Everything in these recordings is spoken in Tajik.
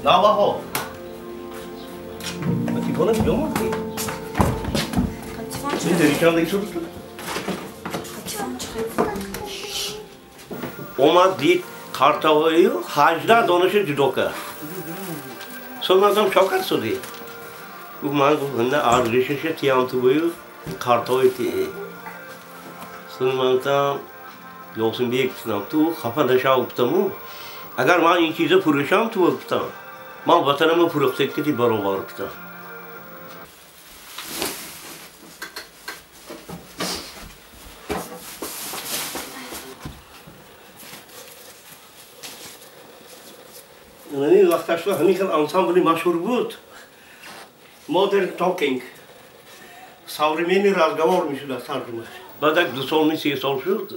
나와호. 이거는 명확히. Омад дид картаҳою 18 донаша ҷудо кард. Соназам шокар шуди. Гуфт ман гуфт арзишаша тиям тубою картаҳои ти. Сон ман гуфтам Ёсинбек гуфтам ту хафа нашав гуфтаму. Агар ман ин чиза фурӯшам ту гуфтам. Ман ватанама фурӯхтагӣ баробар гуфтам. Вақташро ҳамин хел ансамбли машҳур буд. Modern Talking. Современный разговор мешуд аз тарҷумаш. Баъд як 2 сол, 3 сол шуд,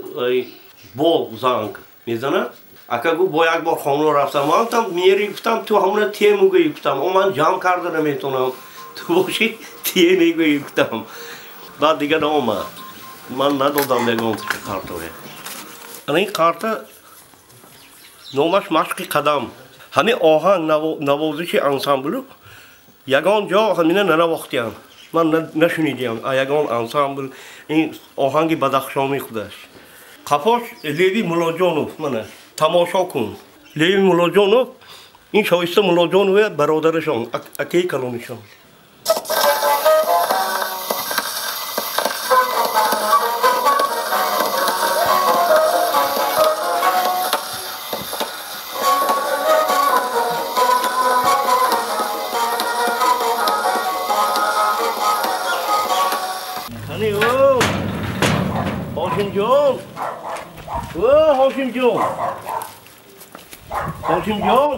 бо занг мезанад. Ака гуфт бо як бор хона рафтам. Ман гуфтам мери гуфтам ту ҳамона те мегӯӣ гуфтам. О ман ҷамъ карда наметавонам. Ту бошӣ те мегӯӣ гуфтам. Баъд дигар омад. Ман надодам ягон картое. Ана ин карта номаш машқи қадам. Ҳамин оҳанг навозиши ансамблу ягон ҷо ҳамина нанавохтиям. Ман нашунидиям ягон ансамбл ин оҳанги бадахшонӣ худаш. Қафош Леви Мулоҷонов мана тамошо кун. Леви Мулоҷонов ин Шоиста Мулоҷонова бародарашон, акаи калонишон. Ҳошимҷон! О, Ҳошимҷон! Ҳошимҷон!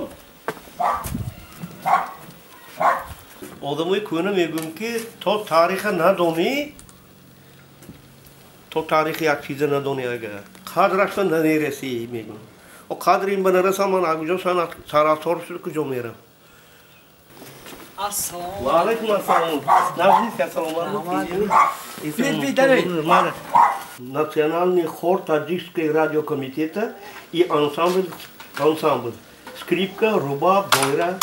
Одамои кӯна мегӯям ки то тариха надонӣ, то тарихи як чиза надонӣ агар қадрашро намерасӣ мегӯям. О қадри ин ба нарасам ман куҷо санъаткор шуд куҷо мерам? Ассалому ва алайкум ассалом. Наздик ассалому алайкум. Национальный хор Таджикской радиокомитета и ансамбль. Скрипка, рубаб, дойра.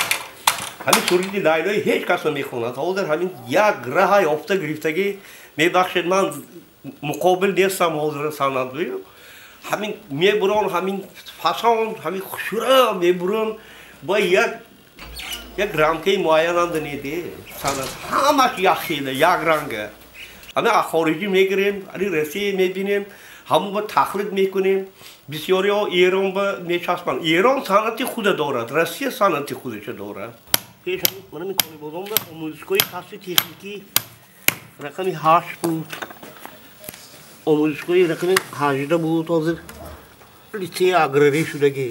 Ҳамин суруди Лайлои ҳеҷ кас намехонад. Ҳозир ҳамин як раҳа ёфта гирифтагӣ мебахшед ман муқобил нестам ҳозир санъатгӯю. Ҳамин мебурон, ҳамин фасон, ҳамин хушура мебурон бо як рамкаи муайянанда неде санъат. Ҳамаш як хела, як ранга. Ҳамин аз хориҷӣ мегирем, ани Россия мебинем, ҳамон ба тақлид мекунем. Бисёриҳо Эрон ба мечаспанд. Эрон санъати худа дорад, Россия санъати худашо дорад. Пеш мана ин Конибодомда омӯзишгоҳи касби техникӣ рақами 8 буд. Омӯзишгоҳи рақами 18 буд, ҳозир литсеи аграрӣ шудагӣ.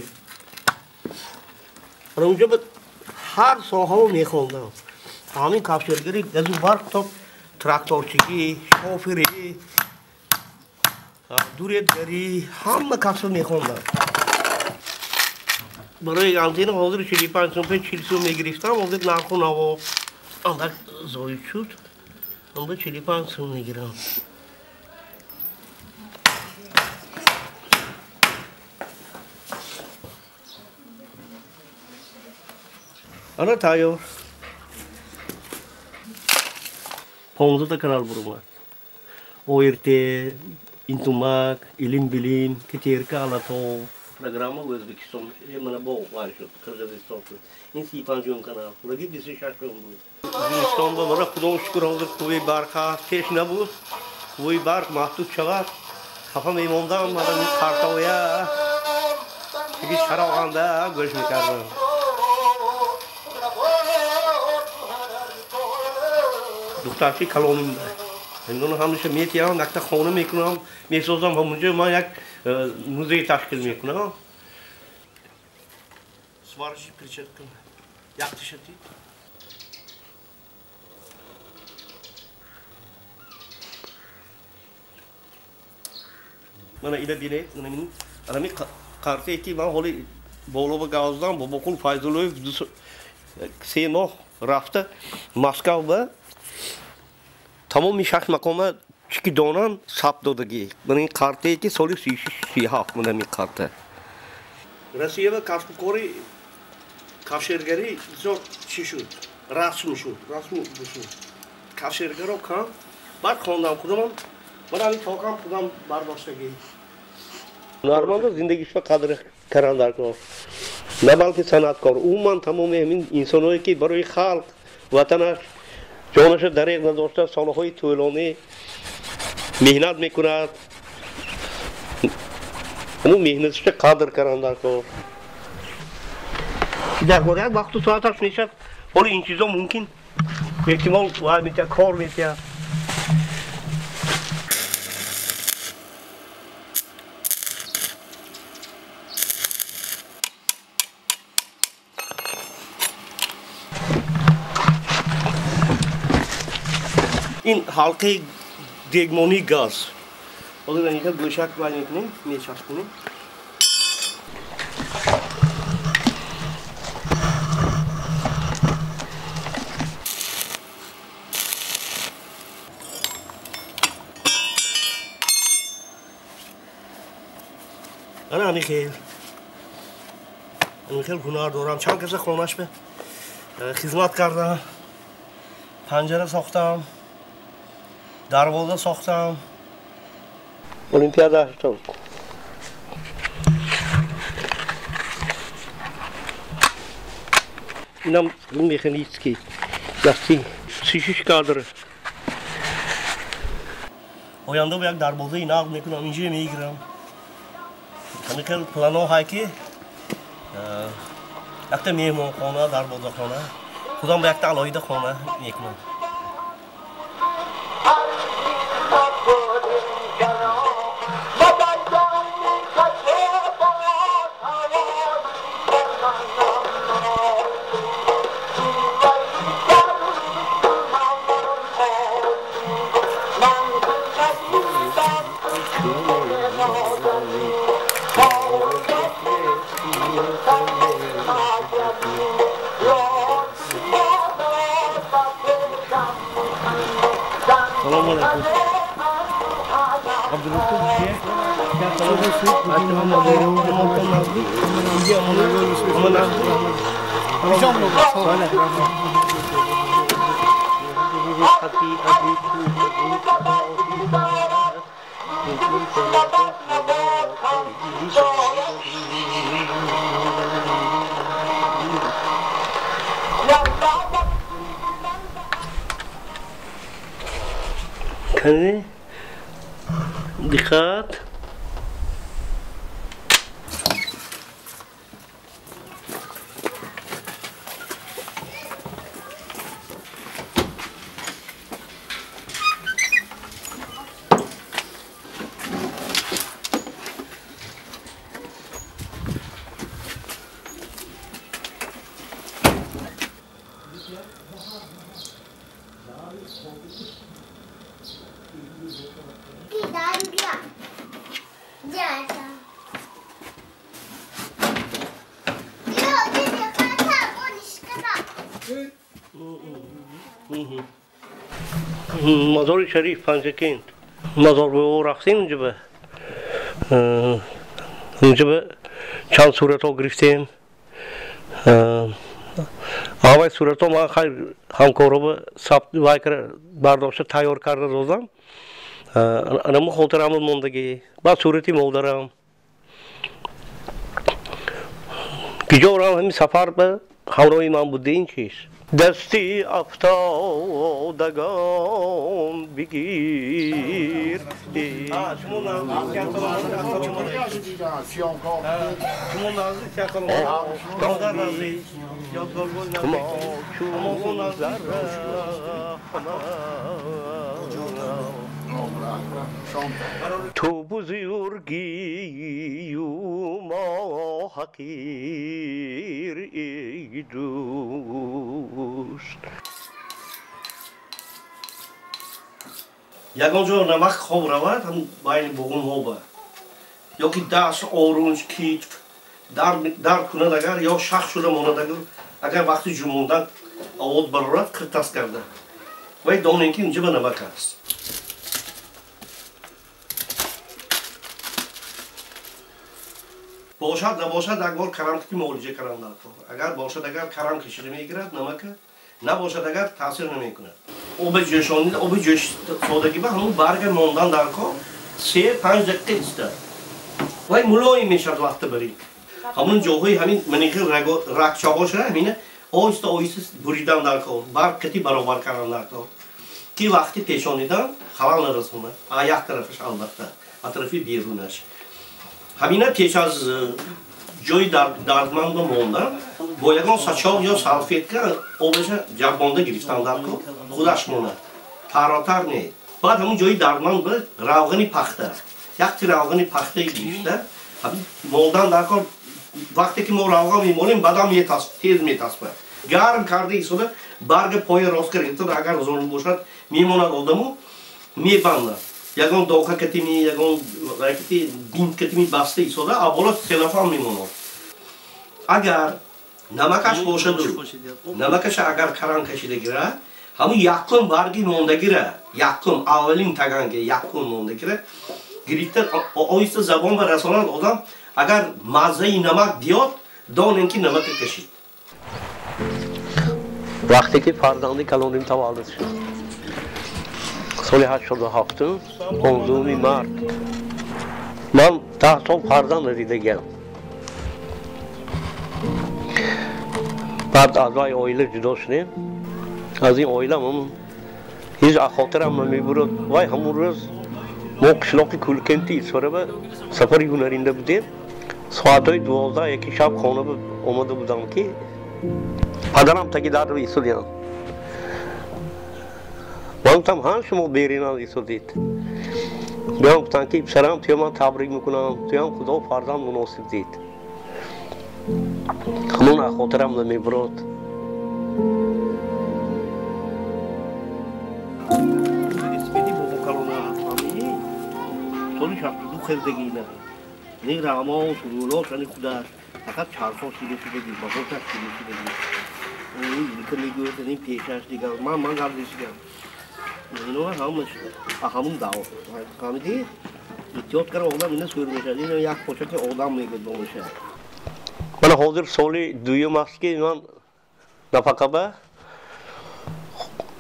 Ана унҷо ба ҳар соҳао мехондам. Ҳамин кафшергарӣ газу барқ то тракторчигӣ, шоферӣ, дуретгарӣ, ҳама касб мехондам. Барои антена ҳозир 45 сум, 40 сум мегирифтам, ҳозир нарху наво андак зоид шуд, анда 45 сум мегирам. Ана тайёр. 15 канал бурумад. ОРТ, Интумак, Илим Билим, КТРК, Алатов. Программа Ӯзбекистон, мана боғ вай шуд, Қирғизистон шуд. Ин 35 канал, пураги 26 буд. Зимистон ба мана Худо шукр ҳозир қувваи барқ ҳаст, пеш набуд. Қувваи барқ маҳдуд шавад. Хафа мемондам, мана партовая. Тиги чароғанда гӯш мекардам. Духтарчи калоним. Инро ҳамеша метиям, якта хона мекунам, месозам, ҳамонҷо ман як музей ташкил мекунам. Сварочи перчатка. Яктишати. Мана ила бинед, мана мин ами қартае ки ман ҳоли боло ба гавздам, Бобоқул Файзуллоев 3 моҳ рафта Москав ба тамоми шаш мақома чӣ ки донанд сабт додагӣ. Мана ин қартае ки соли 36 мана ин қарта. Россия ба касбу кори кафшергарӣ бисёр чӣ шуд? Расм шуд, расм шуд. Кафшергаро кам, баъд хондам худамам, мана ҳамин токам худам бардоштагӣ. Ҳунармандо зиндагишро қадр кардан дар кор. На балки санъаткор. Умуман тамоми ҳамин инсонҳое ки барои халқ, ватанаш ҷонашро дареғ надошта, солҳои тӯлонӣ меҳнат мекунад, ҳамун меҳнаташро қадр кардан дар кор. Дар як вақту соаташ мешавад, ҳоло ин чизо мумкин эҳтимол вай метиҳад, кор метиҳад. Ин ҳалқаи дегмонии газ. Ҳозир инҷа гӯшак вай мекунем, мечаспонем. Ана ҳамин хел. Ҳамин хел ҳунар дорам. Чанд каса хонаш ба хизмат кардам, панҷара сохтам, дарвоза сохтам. Олимпиада 80. Инам механический дастӣ 36 кадр. Оянда як дарвозаи нағз мекунам, инҷо мегирам. Ҳамин хел планҳо ҳай ки якта меҳмонхона, дарвозахона, худам ба якта алоҳида хона мекунам. Салом алейкум. Кани диққат. Мазори Шариф Панҷакент. Мазор ба ӯ рафтем унҷа. Унҷа чанд суратҳо гирифтем. Авай сурато ман хайр ҳамкоро сабт вай бардошта тайёр карда додам. Анамо хотирам мондагӣ. Баъд сурати модарам. Киҷо рам ҳамин сафар ба ҳамроҳи ман буд ин чиз. Дасти афтодагон бигир. Ту бузургию мо ҳақир эй дӯст. Ягон ҷо намак хоб равад, ҳам байни буғумҳо ба. Ё ки даст, орунҷ, китф дард кунад агар, ё шах шуда монад агар вақти ҷумондан овоз барорад, қиртас карда. Вай донем ки инҷа ба намак аст. Бошад, набошад, як бор карам ки муолиҷа кардан даркор. Агар бошад, агар карам кашида мегирад намака, набошад, агар таъсир намекунад. Оби ҷӯшонида, оби ҷӯш содагӣ ба ҳамун барга мондан даркор, 3-5 дақиқа истад. Вай мулоим мешавад вақти барин. Ҳамун ҷоҳои ҳамин манихи рагчаҳоша ҳамина оҳиста оҳиста буридан даркор, барг қати баробар кардан даркор. Ки вақти пешонидан халал нарасонад. А як тарафаш албатта, а тарафи берунаш. Ҳамина пеш аз ҷои дардманд мондан бо ягон сачоқ ё салфетка обаша ҷаббонда гирифтан даркор, худаш монад, таротар не. Баъд ҳамун ҷои дардманд ба равғани пахта, якти равғани пахта гирифта молдан даркор. Вақте ки мо равған мемолем, баъдам тез метаспад. Гарм карда истода барга поя рост карда, агар зулм бошад, мемонад одаму мебандад. Ягон доха катими, ягон ракети бинт катими баста истода, а боло целлофан мемонад. Агар намакаш бошаду, намакаша агар карам кашида гирад, ҳамун якум барги мондагира, якум аввалин таганги якум мондагира гирифта оҳиста забон ба расонад одам, агар маззаи намак биёд, донем ки намака кашид. Вақте ки фарзанди калоним таваллуд шуд, соли 87, 15 март, ман 10 сол фарзанд надидагиам. Баъд аз вай оила ҷудо шудем. Аз ин оилам ҳеҷ хотирам намебурад. Вай ҳамун рӯз мо қишлоқи Кулкенти Исфараба сафари ҳунаринда будем. Соатҳои 12-1 шаб хона омада будам ки падарам таги дар истодиям. Ман гуфтам, ҳам шумо беринан истодид. Биём гуфтам ки писарам, туя ман табрик мекунам, туям Худо фарзанд муносиб дид. Ҳамон хотирам намебурад. Соли 62 хелдагина. Не рамос, рулош, ани худаш. Фақат чархо шида шудагӣ, базоташ шида шудагӣ. Ин мегӯяд, ин пешаш дигар. Ман гап дишидам. Ино ҳамаш ҳамун дав. Фаҳмидӣ? Эҳтиёт кара одам ина сур мешавад. Ин як почаки одам мегӯяд бо мешавад. Ман ҳозир соли дуюм аст ки ман нафақа ба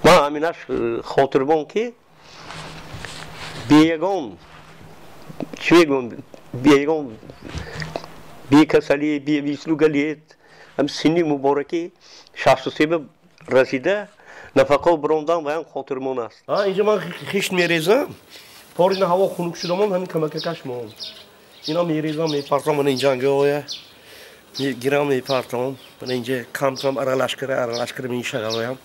ман ҳаминаш хотирбон ки беягон чӣ мегӯям, беягон бекасалӣ, бевислуга лет, ҳам синни муборакӣ 63 расида нафақа биромдан ваям хотирмон аст. Инҷо ман хишт мерезам, порина ҳаво хунук шудамон, ҳамин камакакаш монд. Ино мерезам, мепартам, мана инҷа ангоя мегирам, мепартам, мана инҷа кам-кам аралаш кара мешағалоям,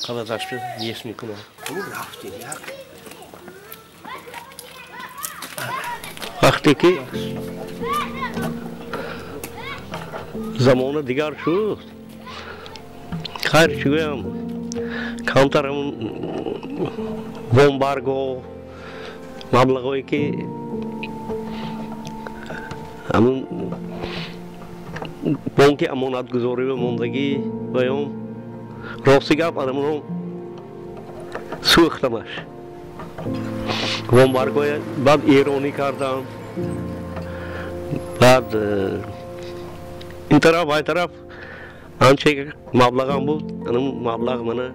қабаташ ес мекунам. Рафтем як. Вақте ки замона дигар шуд, хайр чӣ гӯям, камтар ҳамун бомбарго, маблағое ки ҳамун бонки амонатгузорӣ мондагӣ ваём, рости гап анамуно сӯхтамаш. Бомбаргоя баъд эронӣ кардам, баъд ин тараф вай тараф Анча маблағам буд, анам маблағ мана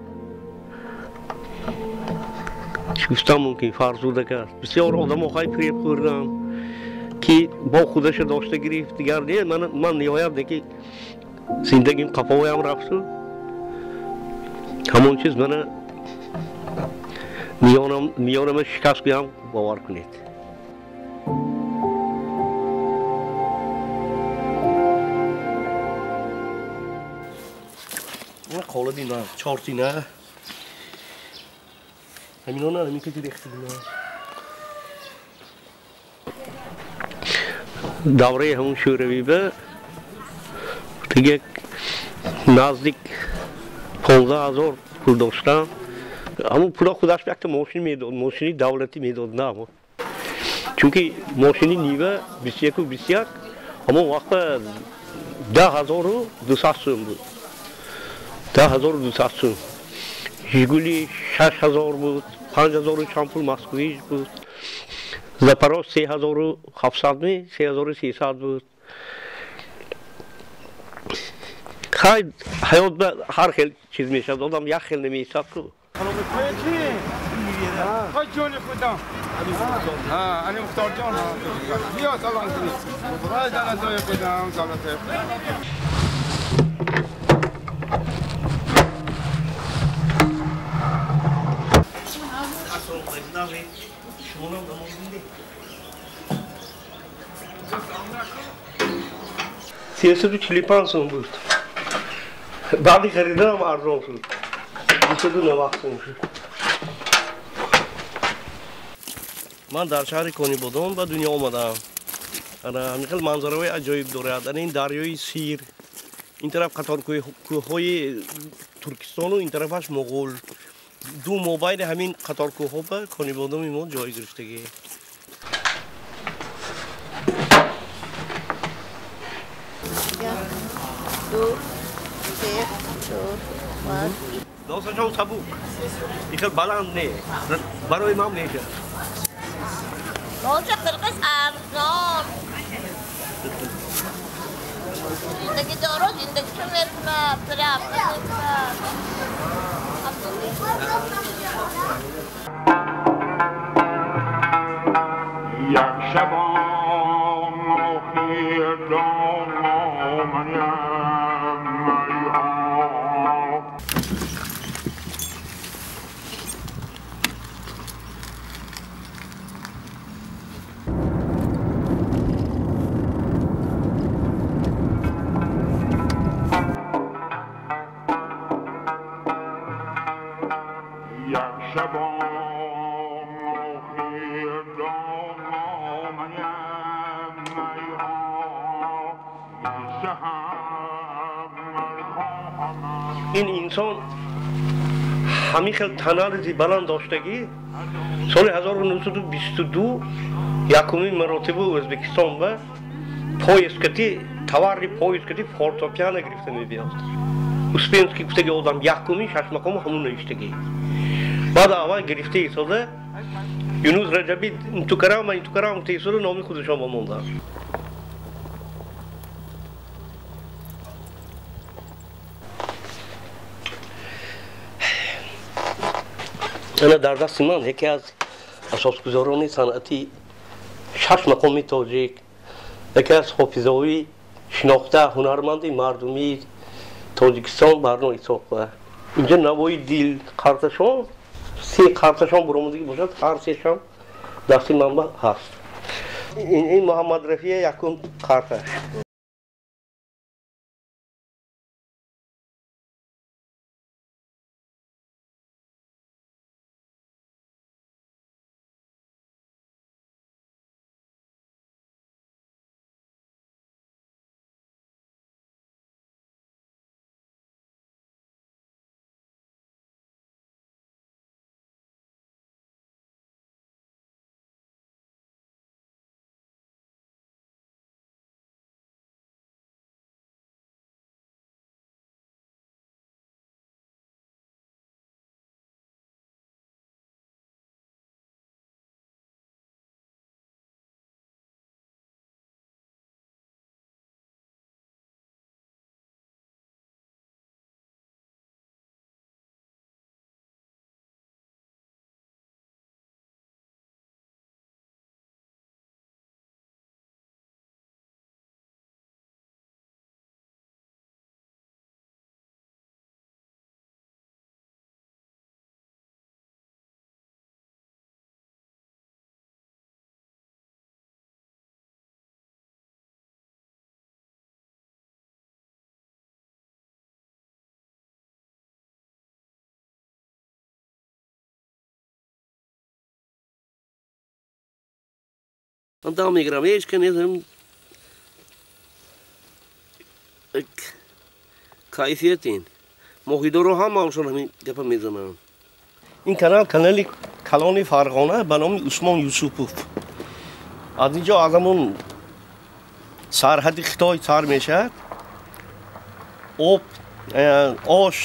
чӣ гуфтам мумкин фарзуда кард. Бисёр одамо хай фиреб хӯрдам, ки бо худаша дошта гирифт, дигар не, ман ниҳоят не ки зиндагим қафоям рафту. Ҳамон чиз мана миёнама шикаст гӯям, бовар кунед. Қолаби на, чортина. Ҳаминона ҳамин ки рехтигина. Давраи ҳамун шӯравӣ ба дига наздик 15 000 пул доштам. Ҳамун пула худаш якта мошин медод, мошини давлатӣ медод на. Чунки мошини Нива 21 21 ҳамон вақта 10 200 сӯм буд. 10 200 сӯм. Жигули 6000 буд, 5000 чанд пул Москвич буд. Запорож 3700 ми, 3300 буд. Хай, ҳаёт ба ҳар хел чиз мешавад, одам як хел намеистад ку. Ой, ҷони худам. Али Мухтор ҷон. Биё салом кунед. Ой, давлатои худам, давлатои худам. Ассалому алайкум. Шумонам намоз диндед? 345 сом буд. Баъди хариданам арзон шуд. 290 сом шуд. Ман дар шаҳри Конибодом ба дунё омадам. Ана ҳамин хел манзараҳои аҷоиб дорад. Ана ин дарёи Сир, ин тараф қатор кӯҳҳои Туркистону ин тарафаш Моғул. Ду мобайни ҳамин қатор кӯҳҳо ба Конибодоми мо ҷой гирифтагӣ. Ду, се, чор, панҷ. Досашон сабук. Ин хел баланд не. Барои ман мешавад. Молча қирғиз арзон. Зиндагӣ доро зиндагишо мекунад, тряпка мекунад. Як шабон охир доманям. Як шабон охир доманям. Ин инсон ҳамин хел танализи баланд доштагӣ, соли 1922 якумин маротиба Ӯзбекистон ба поезд кати, товарный поезд кати фортепиано гирифта мебиёд. Успенский гуфтаги одам якумин шашмақому ҳамун навиштагӣ. Баъд аввал гирифта истода Юнус Раҷаби интукарам интукарам гуфта истода номи худашон бомонда. Ана дар дасти ман яке аз асосгузорони санъати шаш мақоми тоҷик, яке аз ҳофизаҳои шинохта, ҳунарманди мардумии Тоҷикистон Барно Исоқова. Инҷа Навои дил қарташон, се қарташон буромадагӣ бошад, ҳар сешам дасти манба ҳаст. Ин Муҳаммад Рафия якум қарташ. Ман дам мегирам, ҳеч ка нест. Кайфият ин. Моҳидоро ҳамаашон ҳамин гапа мезананд. Ин канал канали калони Фарғона ба номи Усмон Юсупов. Аз инҷо аз ҳамон сарҳади Хитой сар мешавад. Об, ош,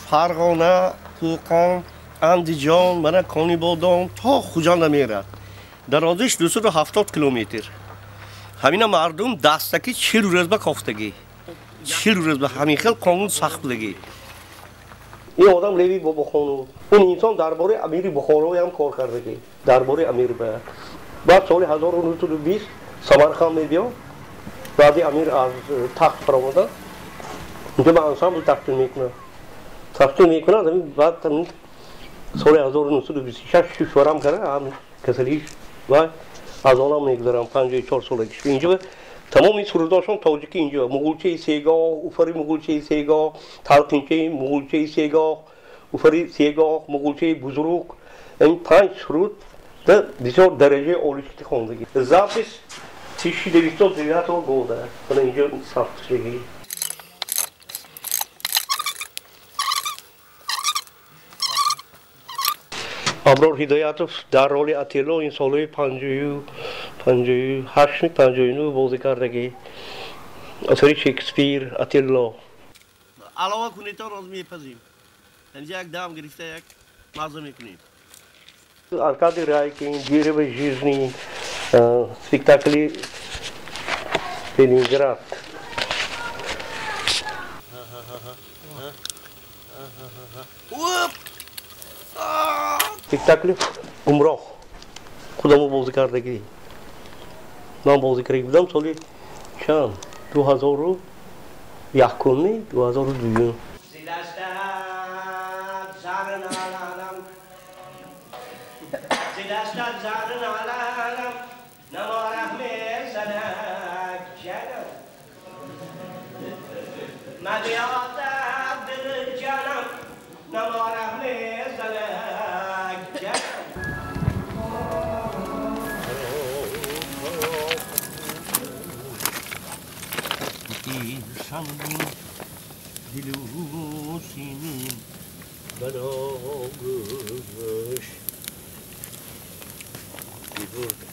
Фарғона, Қӯқон, Андиҷон, мана Конибодом то Хуҷанда мерад. Дарозиш 270 километр. Ҳамина мардум дастаки 40 рӯз ба кофтагӣ. 40 рӯз ба ҳамин хел қонун сахт будагӣ. Ин одам Леви Бобохонов. Ин инсон дар бораи амири Бухороям кор кардагӣ. Дар бораи амир ба. Баъд соли 1920 Самарқанд мебиёд. Баъди амир аз тахт фаромада. Инҷо ба ансамбл тақдим мекунад. Тақдим мекунад, баъд соли 1926 шушварам карда, ҳам касалиш ва аз олам мегузарам 54 солагиш. Инҷо тамоми сурудошон тоҷикӣ инҷо муғулчаи сегоҳ, уфари муғулчаи сегоҳ, талқинчаи муғулчаи сегоҳ, уфари сегоҳ, муғулчаи бузург. Ин 5 суруд бисёр дараҷаи олишти хондагӣ. Запис 1909 года. Мана инҷо сабт шудагӣ. Аброр Ҳидоятов дар роли Отелло ин солҳои 58 59 бозӣ кардагӣ. Асари Шекспир, Отелло. Алова кунед, роз мепазим. Инҷа як дам гирифта як маза мекунем. Аркадий Райкин, Дерево жизни, спектакли Ленинград. Спектакли Гумроҳ. Худамо бозӣ кардагӣ. Ман бозӣ карда будам соли чанд? 2001 2002.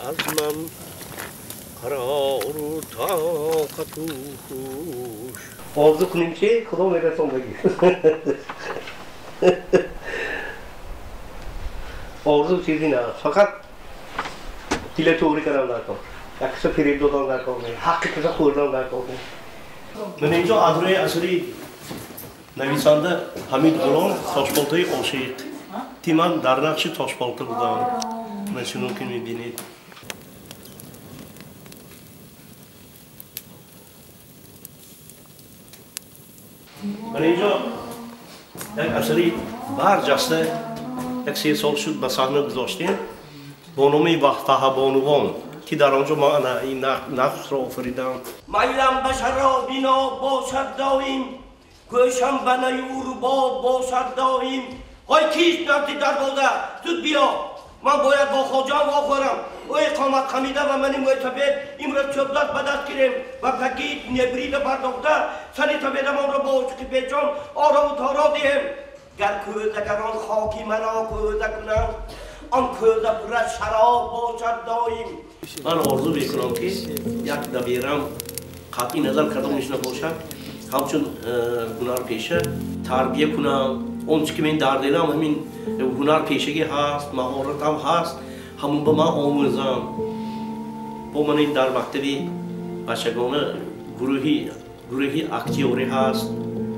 Аз ман қарору тоқату хуш. Орзу кунем чи Худо мерасондагӣ. Орзу чизи на, фақат дила туғри кардан дар кор, як киса фиреб додан дар кор, ҳаққи киса хӯрдан дар кор. Ман инҷо аз рӯи асари нависанда Ҳамид Ғулом Тошболтаи ошиқ, ки ман дар нақши Тошболта будам. Ман чунон ки мебинед. Ман инҷо як асари барҷаста як се сол шуд ба саҳна гузоштем бо номи Вақтаҳабонувон, ки дар он ҷо ман ин нақшро офаридам. Майлам ба шароби ноб бошад доим, гӯшам ба наю рубоб бошад доим. Ой кист назди дарвоза, зуд биё, ман бояд бо хоҷаам вохӯрам. Ӯ иқомат хамида ва мани мӯйсафед имрӯз чӯбдак ба даст гирем ва пагид небрида пардохта сари сафедамонро бо ошиқи печон орову торо диҳем. Гар кӯзагарон хоки маро кӯза кунанд, он кӯза пур аз шароб бошад доим. Ман орзу мекунам, ки як дабирам қатъи назар кадомиш набошад, ҳамчун ҳунарпеша тарбия кунам. Он чи ки мен дар дилам ҳамин ҳунарпешагӣ ҳаст, маҳоратам ҳаст, ҳамон ба ман омӯзам. Бо ман ин дар мактаби бачагона гурӯҳи актёрӣ ҳаст,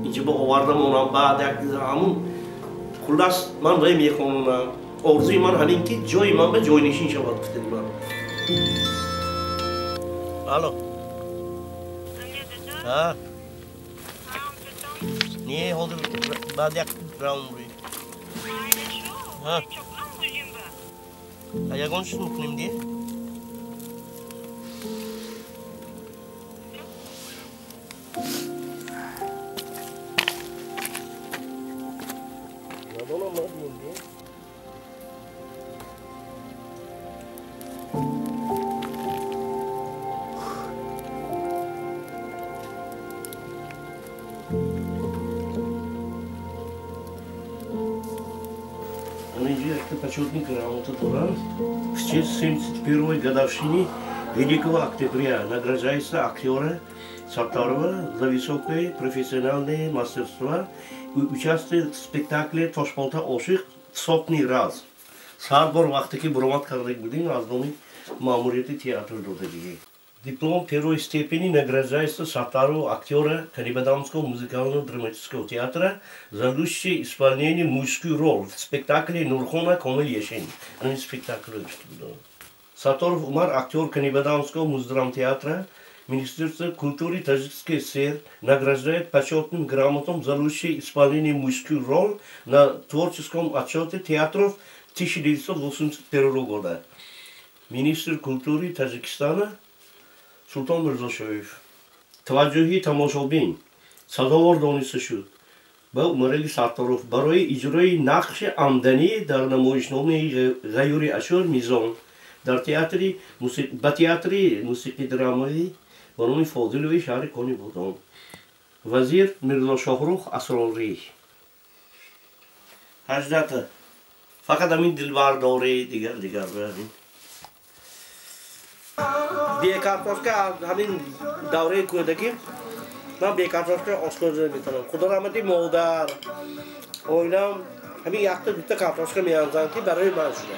инҷо ба овардам онам, баъд як ҳамун хуллас ман вай мехононам. Орзуи ман ҳамин ки ҷои ман ба ҷойнишин шавад, гуфтади ман. Алло. Не, ҳозир баъд як раунд бурем. Ягон чиз мекунем де? Надонам надием де? Инҷа почетный грамота дорам. В честь 71-й годовщины Великого Октября награждается актера Саттарова за высокое профессиональное мастерство и участие в спектакле «Тошболта ошиқ» в сотный раз. Сад бор вақте ки буромад карда будем, аз номи маъмурияти театр додагӣ. Диплом первой степени награждается Саттаров, актера Канибадамского музыкального драматического театра, за лучшее исполнение мужской роль в спектакле «Нурхона Комил Ешин». Спектакль. Сатторов Умар, актер Канибадамского муздрамтеатра, Министерство культуры Таджикской ССР награждает почетным грамотом за лучшее исполнение мужской роль на творческом отчете театров 1981 года. Министр культуры Таджикистана Султон Мирзошоев. Таваҷҷӯҳи тамошобин сазовор дониста шуд ба Умарали Сатторов барои иҷрои нақши амданӣ дар намоишномаи Ғаюри Ашур Мизон дар театри ба театри мусиқи драмавӣ ба номи Фозилови шаҳри Конибодом. Вазир Мирзошоҳрух Асрорӣ. 18та. Фақат ҳамин дилбардорӣ, дигар дигар. Бе картошка ҳамин давраи кӯдакӣ ман бе картошка ошхӯрда метавонам. Худо раҳмати модар, оилам ҳамин якта дута картошка меанзанд, ки барои ман шуда.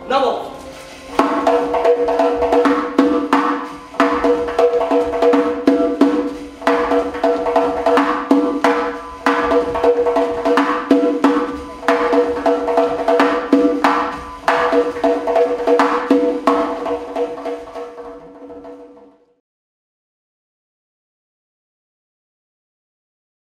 Намо.